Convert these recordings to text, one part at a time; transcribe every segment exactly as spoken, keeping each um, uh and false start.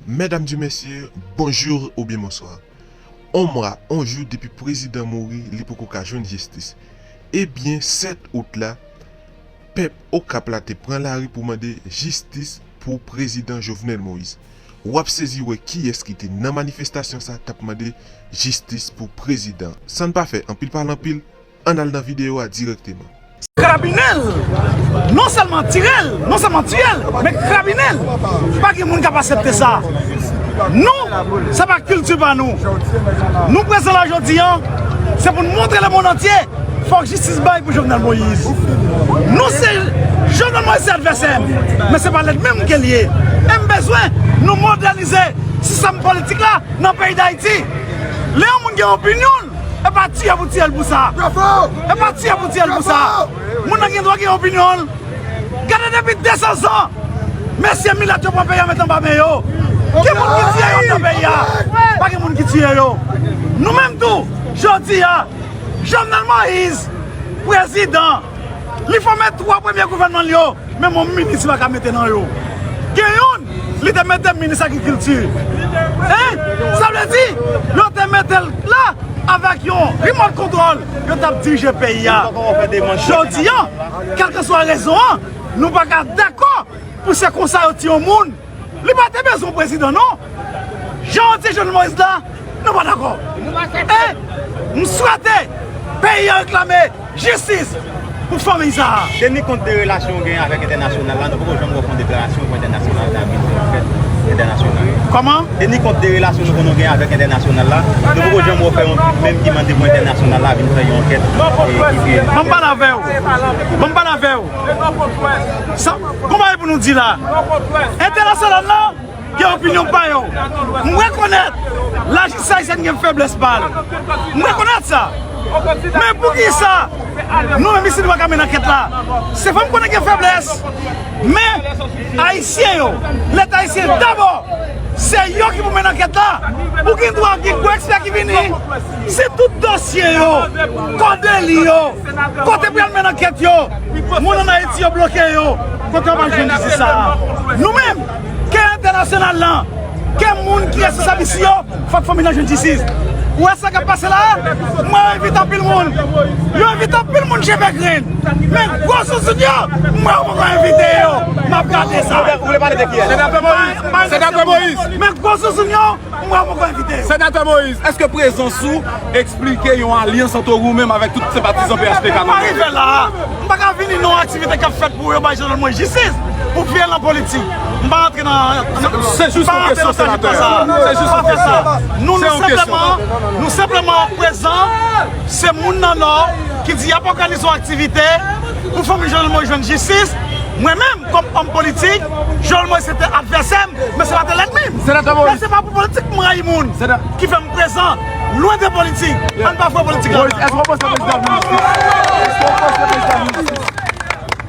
Medam e mesye, bonjou oubyen bonswa. On mwa, on jou depi prezidan mouri, li poko ka jwenn jistis. Ebyen, sèt out la, pèp Okap la te pran lari pou mande jistis pou prezidan Jovenel Moïse. W ap sezi wè kiyès ki te nan manifestasyon sa t ap mande jistis pou prezidan. San n pa fè anpil pale anpil, ann al nan videyo a dirèkteman. Krabinen l, non sèlman tire l, non sèlman tiye l, men krabinen l. Pa gen moun k ap aksepte sa. Nou, sa pa kilti pa nou. Nou prezan la jodi a, se pou n montre lemonn antye, fòk jistis bay pou Jovenel Moïse. Nou se, Jovenel Moïse se advèsè m, men se pa lènmi m ke l ye. E m bezwen nou modènize sistèm politik la nan peyi Dayiti. Lè yon moun gen opinyon l, e pa tiye pou tiye l pou sa. E pa tiye pou tiye l pou sa. Moun nan gen dwa gen opinyon l. Gade depi de san zan, mesye milat yo pran peyi a met anba men yo. Ki moun ki tiye yo anndan peyi a? Pa gen moun ki tiye yo. Nou menm tou, jodi a, Jovenel Moïse, prezidan, li fòme twa premye gouvènman l yo, menm yon minis li pa ka mete nan yo. Gen youn, li te mete minis agrikilti. Hein? Sa vle di, yo te mete l la avèk yon remote control, yo t ap dirije peyi a. Jodi a, kèlkeswa rezon an, nou pa ka dakò pou se konsa yo tiye yon moun. Li pa te bezwen prezidan, non. Jan yo tiye Jovenel Moïse la, nou pa dakò. E m swete peyi a reklame jistis pou fanmi sa a. Teni kont de relasyon w genyen avèk entènasyonal la, nou poko janm wè w fè yon deklarasyon pou entènasyonal la vin fè yon fèt entènasyonal. Kòman? Teni kont de relasyon nou konn gen avèk entènasyonal la, nou poko janm wè w fè yon tweet menm ki mande pou entènasyonal la vin fè yon ankèt, e, ki fè. Ban m pale avè w. Ban m pale avè w. Sa, gon bagay pou nou di la. Entènasyonal la gen opinyon pa yo. M rekonèt lajistis ayisyèn gen feblès pa l. M rekonèt sa. Men poukisa nou menm isit nou pa ka mennen ankèt la? Se vre m konnen gen feblès. Men Ayisyen yo, Leta ayisyen dabò, se yo ki pou mennen ankèt la. Ou gen dwa gen gwo ekspè ki vini. Si tout dosye yo, kò deli yo, kote pou y al mennen ankèt yo, moun ann Ayiti yo bloke yo, kote yo pral jwenn jistis sa a? Nou menm, ke entènasyonal lan, ke moun ki responsab isi yo, fòk fanmi lan jwenn jistis. Ou wè sa k ap pase la a? M wè yo envite anpil moun. Yo envite anpil moun cheve grenn. Men gwo zouzoun yo, m wè yo poko envite yo. M ap gade sa. Ou vle pale de kiyès? Senatè Moïse. Senatè Moïse. Men gwo zouzoun yo, m wè yo poko envite yo. Senatè Moïse, èske prezans ou eksplike yon alyans ant ou menm avèk tout senpatizan P H T K nan Mwen rive la a. M pa ka vini nan yon aktivite k ap fèt pou yo bay Jovenel Moïse jistis pou vyolan politik. M pa rantre nan, se jis yon kesyon, senatè. Se jis yon kesyon. Nou, nou senpleman, nou senpleman prezan, se moun nan Nò ki di y ap òganize yon aktivite pou fanmi Jovenel Moïse jwenn jistis. Mwen menm, kòm òm politik, Jovenel Moïse se te advèsè m, men se pa te lènmi m. Senatè Moïse. Men se pa pou politik m rayi moun ki fè m prezan, lwen de politik. Ann pa fè politik la. Moïse, èske w panse prezidan vin jistis? Èske w panse prezidan vin jistis?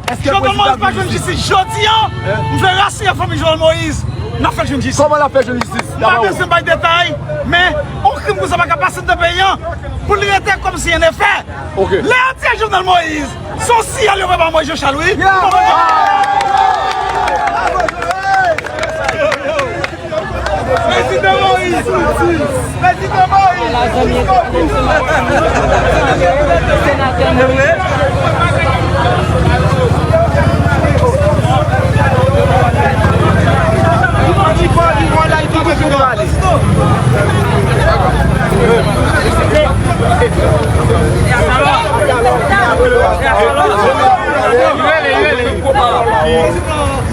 Èske Jovenel Moïse pa jwenn jistis jodi a, m vle rasire fanmi Jovenel Moïse, n ap fè l jwenn jistis. Kòman l ap fè jwenn jistis? M pa bezwen bay detay, men yon krim konsa pa ka pase anndan peyi a pou l rete kòmsi en efè. Lè yo tiye Jovenel Moïse, se yon siyal yo voye ba Moïse Jean Charles, wi. Prezidan Moïse! Prezidan Moïse! Ala zanmi, e se maten, senatè Moïse.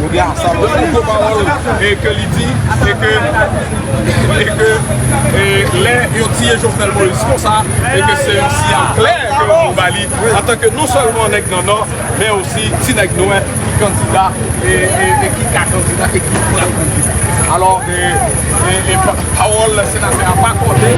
Yo gen Absalom, se gwo pawòl, e ke li di, e ke, e ke, e lè yo tiye Jovenel Moïse konsa, e ke se yon siyal klè ke yo ba li, antanke non sèlman nèg nan Nò, men osi ti nèg nwè ki kandida, e, e, e ki ka kandida, e ki pral kandida. Alò, e, e, e pa-, pawòl senatè a pa kòde.